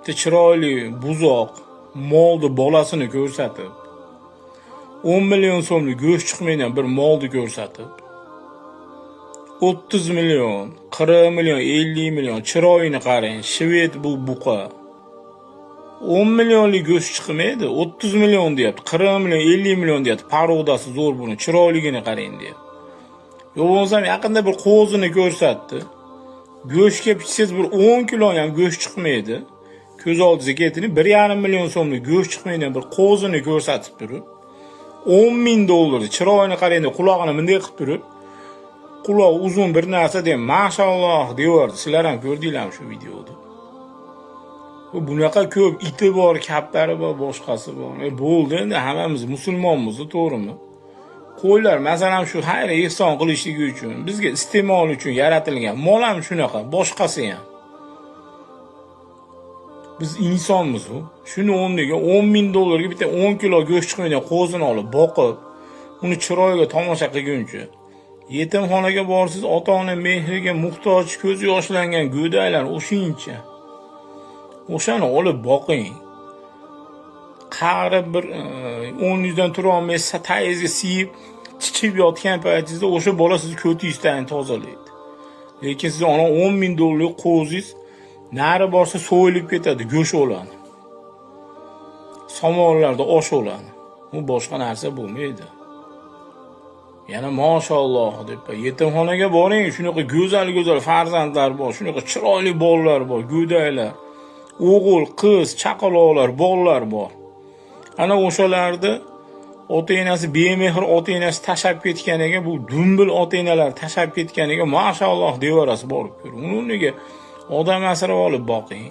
Bitta chiroyli buzoq molni bolasini ko'rsatib, 10 million so'mlik go'sht chiqmaydigan bir molni ko'rsatib, 30 million, 40 million, 50 million, chiroyini qarang, shved bu buqa. 10 millionlik go'sht chiqmaydi, 30 million deyapti, 40 million, 50 million deyapti. Порода si zo'r buni, chiroyligini qarang deyapti. Yo bo'lmasam yaqinda bir qo'zini ko'rsatdi. Go'shtga pichsangiz bir 10 kilo ham go'sht chiqmaydi. Ko'z oldingizga keltiring, 1,5 million so'mlik go'sht chiqmaydigan bir qo'zini ko'rsatib turib, 10 ming dollar, chiroyini qarang deb, qulog'ini bunday qilib turib, qulog'i uzun bir narsa deb, mashalloh deyordi. Sizlar ham ko'rdinglarmi shu videoni? Bunaqa ko'p iti bor, kaptari bor, boshqasi bor. Bo'ldi endi, hammamiz musulmonmiz, to'g'rimi? Qo'ylar, masalan, shu xayr ehson qilishligi uchun, bizga iste'mol uchun yaratilgan. Mol ham shunaqa, boshqasi ham. Biz insonmiz u. Shuni o'rniga 10 ming dollarga bitta 10 kilo go'sht chiqmaydigan qo'zini olib boqib, uni chiroyiga tomosha qilguncha, yetimxonaga borsiz, ota-ona mehriga muhtoj, ko'zi yoshlangan go'daklar o'shincha. O'shani olib boqing. Qarib bir o'rningizdan turolmay tagingizga siyib, chichib yotgan paytingizda o'sha bola sizni ko'tingizdan tozalaydi. Lekin siz ona 10 ming dollarlik qo'zingiz nari borsa so'yilib ketadi, go'sht o'ladi. Somonlarda osh o'ladi. U boshqa narsa bo'lmaydi. Yana mashalloh deb yetimxonaga boring, shunaqa go'zal go'zal farzandlar bor, shunaqa chiroyli bolalar bor, go'daklar, o'g'il, qiz, chaqaloqlar, bolalar bor. Ana o'shalarni ota-enasi bemehr, ota-enasi tashlab ketganiga, bu dumbil ota-enalar tashlab ketganiga mashalloh deyaverasiz borib ko'ring. Uni o'rniga odam asrab olib boqing.